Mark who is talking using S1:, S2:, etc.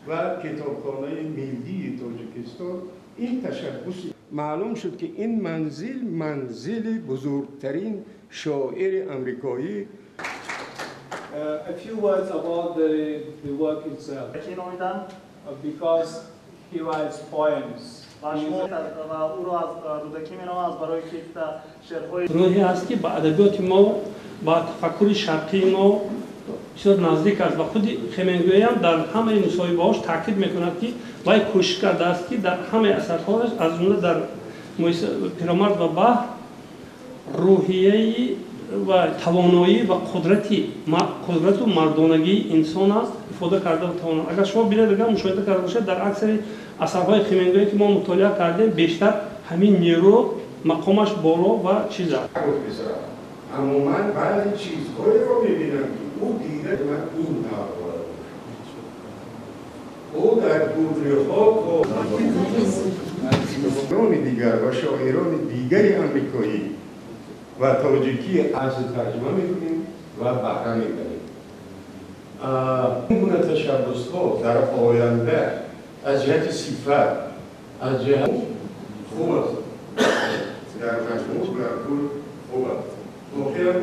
S1: Ва Китобхонаи миллии Тоҷикистон ин ташаббус маълум шуд, ки ин манзил манзили бузургтарин шоири амрикоӣ.
S2: A few words about the work itself.
S3: Чӣ номиданд?
S2: Because he writes poems.
S3: Ва шумо ва ӯро аз Рӯдакӣ меноманд аз барои ки шеърҳои
S4: рӯҳе аст, ки ба адабиёти мо, ба тафаккури шарқии мо бисёр наздик аст. Ва худи Хемингуэям дар ҳамаи мусоҳибаҳош таъкид мекунад, ки вай кӯшиш кардааст, ки дар ҳамаи асарҳояш, аз ҷумла дар «Пирамард ва баҳр», рӯҳияи ва тавоноӣ ва қудрату мардонагии инсон аст ифода карда тавонад. Агар шумо бинед, агар мушоҳида карда бошед, дар аксари асарҳои Хемингуэ, ки мо мутолиа кардем, бештар ҳамин нерӯ мақомаш боло ва чиз аст.
S1: Аммо ман баъзе чизҳоеро мебинам, ки ӯ дида, ман ин тавр бояд. Ӯ дар дудриҳо то дигар ва шоирони дигари амрикоӣ ва тоҷикӣ аз тарҷума мекунем ва баҳра мебарем. Ин гуна ташаббусҳо дар оянда аз ҷиҳати сифат, аз ҷиҳат хуб аст, дар маҷмӯъ, дар кул хуб аст воқеан.